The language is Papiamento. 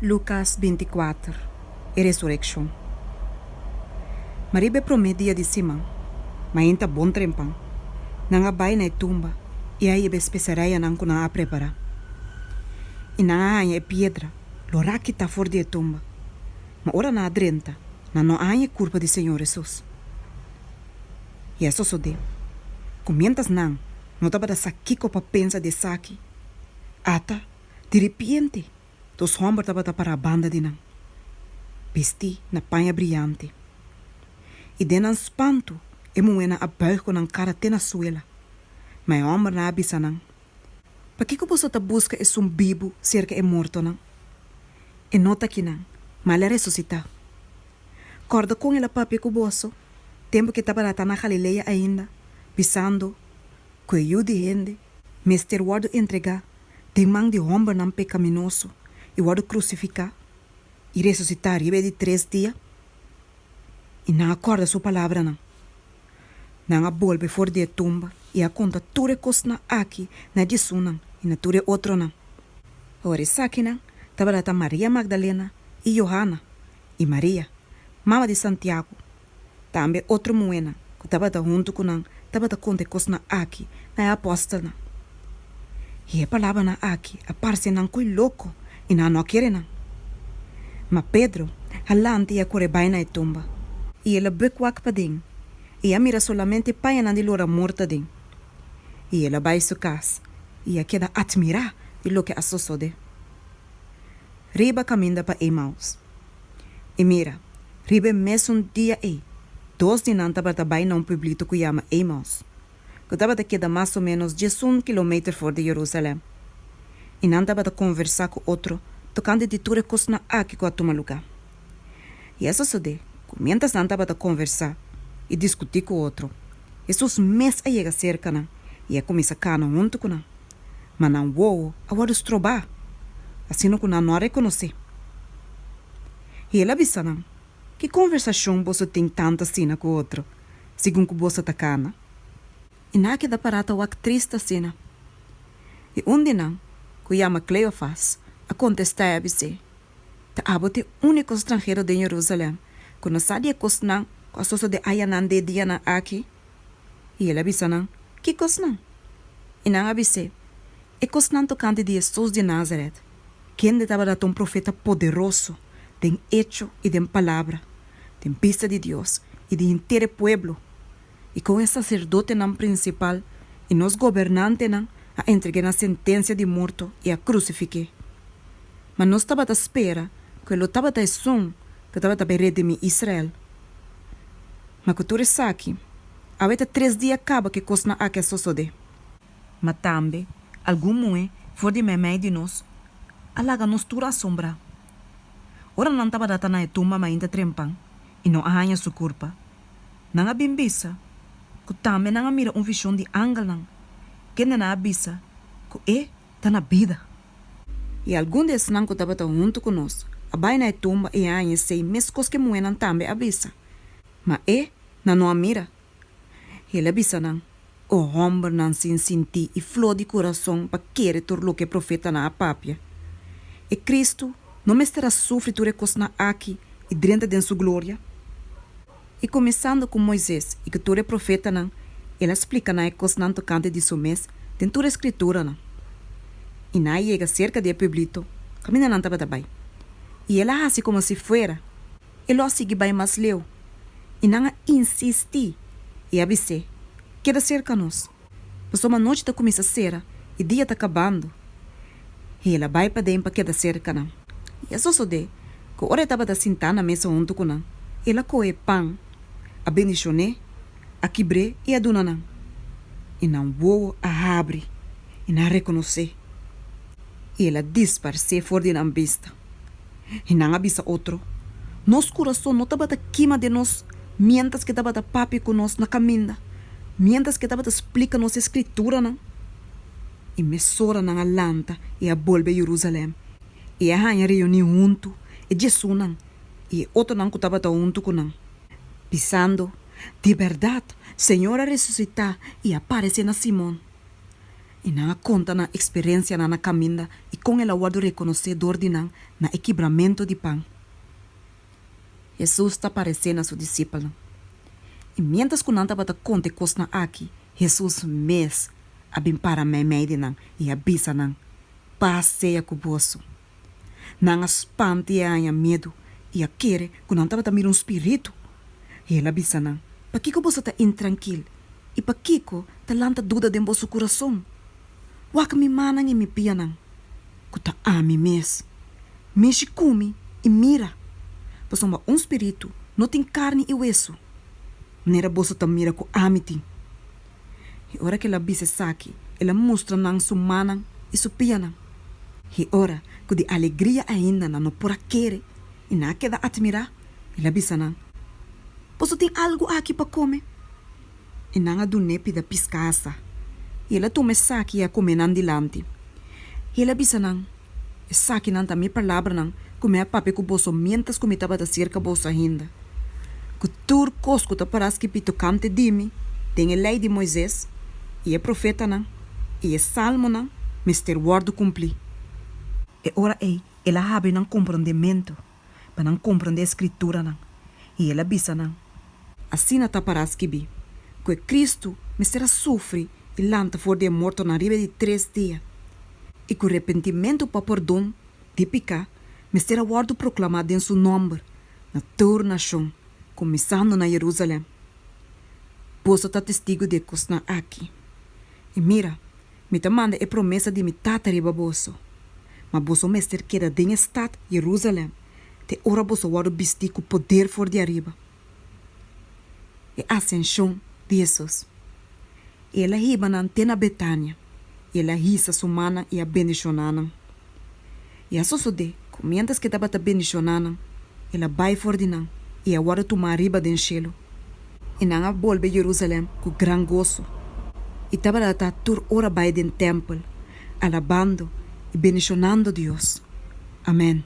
Lukas 24, E resurekshon. Ma riba e promé dia di siman, mainta bon trempan, nan a bai na e tumba i a hiba e spesereianan ku nan a prepará. I nan a haña e piedra lorá kitá for di e tumba. Ma ora nan a drenta, nan no a haña e kurpa di Señor Hesus. I a sosodé ku miéntras nan no tabata sa kiko pa pensa di esaki, ata diripiente Dos hòmber tabata pará banda di nan, bistí na paña briante. I den nan spantu e muhénan a bùig ku nan kara te na suela. Ma e hòmbernan a bisa nan, Pakiko boso ta buska esun bibu serka e mortonan? E no ta akinan, ma el a resusitá. Kòrda kon el a papia ku boso tempu ku e tabata ta na Galilea ainda, bisando ku e Yu di hende mester wòrdu entregá den man di hòmbernan pekaminoso i wòrdu krusifiká i resusitá riba e di tres dia? I nan a kòrda su palabranan. Nan a bolbe for di e tumba i a konta tur e kosnan aki na e diesunnan i na tur e otronan. Awor esakinan tabata ta Maria Magdalena i Johana i Maria, mama di Santiago. Tambe otro muhénan ku tabata huntu ku nan tabata konta e kosnan aki na e apòstelnan. I e palabranan aki a parse nan koe loko i nan no a kere nan. Ma Pedro a lanta i a kore bai na e tumba. I el a bek wak paden i a mira solamente e pañanan di lora morto aden. I el a bai su kas i a keda atmirá di loke a sosodé. Riba kaminda pa Emaus. I mira, riba e mesun dia ei, dos di nan tabata bai na un pueblito ku yama Emaus, ku tabata keda mas o ménos diesun kilometer for di Jerusalèm. I nan tabata konversá ku otro tokante di tur e kosnan aki ku a tuma lugá. I a sosodé ku miéntras nan tabata konversá i diskutí ku otro, Hesus mes a yega serka nan i a kuminsá kana huntu ku nan. Ma nan wowo a wòrdu strobá, asina ku nan no a rekonosé. I el a bisa nan, Ki konversashon boso tin tantu asina ku otro, segun ku boso ta kana? I nan a keda pará ta wak trist asina. I un di nan, ku yama Kleofas, a kontestá i a bis'é, Ta abo ta e úniko stranhero den Jerusalèm ku no sa di e kosnan ku a sosodé ayanan den e dianan aki? I el a bisa nan, Ki kosnan? I nan a bis'é, E kosnan tokante di Hesus di Nazaret, kende tabata un profeta poderoso den echo i den palabra, den bista di Dios i di henter e pueblo, i kon e saserdotenan prinsipal i nos gobernantenan a entreg'é na sentensia di morto i a krusifik'é. Ma nos tabata spera ku e lo tabata esun ku tabata bai redimí Israel. Ma ku tur esaki, awe ta tres dia kaba ku e kosnan aki a sosodé. Ma tambe algun muhé for di meimei di nos a laga nos tur asombrá. Ora nan tabata ta na e tumba mainta trempan i no a haña su kurpa, nan a bin bisa ku tambe nan a mira un vishon di angelnan, kende nan a bisa ku e ta na bida. I algun di esnan ku tabata huntu ku nos a bai na e tumba i a haña esei meskos ku e muhénan tambe a bisa. Ma e nan no a mira. El a bisa nan, O hòmbernan sin sintí i fló di kurason pa kere tur loke e profetanan a papia! E Kristu no mester a sufri tur e kosnan aki i drenta den su gloria? I kuminsando ku Moises i ku tur e profetanan, el a splika nan e kosnan tokante di su mes den tur e Skrituranan. I nan a yega serka di e pueblito kaminda nan tabata bai, i el a hasi komo si fuera e lo a sigui bai mas leu, i nan a insistí i a bis'é, Keda serka nos, pasobra nochi ta kuminsá sera i dia ta kabando. I el a bai paden pa keda serka nan. I a sosodé ku ora e tabata sintá na mesa huntu ku nan, el a kohe pan, a bendishon'é, a kibr'é i a duna nan. I nan wowo a habri i nan a rekonos'é, i el a disparsé for di nan bista. I nan a bisa otro, Nos kurason no tabata kima den nos miéntras ku e tabata papia ku nos na kaminda, miéntras ku e tabata splika nos e Skrituranan? I mesora nan a lanta i a bolbe Jerusalèm, i a haña reuní huntu e djesunnan i e otronan ku tabata huntu ku nan, bisando, Di bèrdat, Señor a resusitá i a paresé na Simon. I nan a konta nan eksperensianan na kaminda i kon el a wòrdu rekonosé dor di nan na e kibramentu di pan. Hesus ta paresé na su disipelnan. I miéntras ku nan tabata konta e kosnan akí, Hesus mes a bin para meimei di nan i a bisa nan, Pas sea ku boso. Nan a spanta i a haña miedu i a kere ku nan tabata mira un spiritu. I el a bisa nan, Pakiko boso ta intrankil i pakiko ta lanta duda den boso kurason? Wak mi mannan i mi pianan, ku ta ami mes. Mishi ku mi i mira, pasobra un spiritu no tin karni i wesu, manera boso ta mira ku ami tin. I ora ku el a bisa esaki, el a mustra nan su mannan i su pianan. I ora ku di alegria ainda nan no por a kere i nan a keda atmirá, el a bisa nan, Boso tin algu aki pa kome? I nan a dun'é pida piská asá. I el a tuma esaki i a kome nan dilanti. I el a bisa nan, Esakinan ta mi palabranan ku mi a papia ku boso miéntras ku mi tabata serka boso ainda, ku tur kos ku ta pará skibí tokante di mi den e Lei di Moises i e Profetanan i e Salmonan mester wòrdu kumplí. E ora ei el a habri nan komprondementu pa nan komprondé e Skrituranan, i el a bisa nan, Asina ta pará skibí, ku e Kristu mester a sufri i lanta for di e mortonan riba e di tres dia, i ku repentimentu pa pordon di piká mester a wòrdu proklamá den su nòmber na tur nashon, kuminsando na Jerusalèm. Boso ta testigu di e kosnan aki. I mira, mi ta manda e promesa di mi Tata riba boso, ma boso mester keda den e stat Jerusalèm te ora boso wòrdu bistí ku poder for di ariba. E asenshon di Hesus. I el a hiba nan te na Betania, i el a hisa su mannan i a bendishoná nan. I a sosodé ku miéntras ku e tabata bendishoná nan, el a bai for di nan i a wòrdu tumá riba den shelu. I nan a bolbe Jerusalèm ku gran goso, i tabata ta tur ora bai den tèmpel, alabando i bendishonando Dios. Amèn.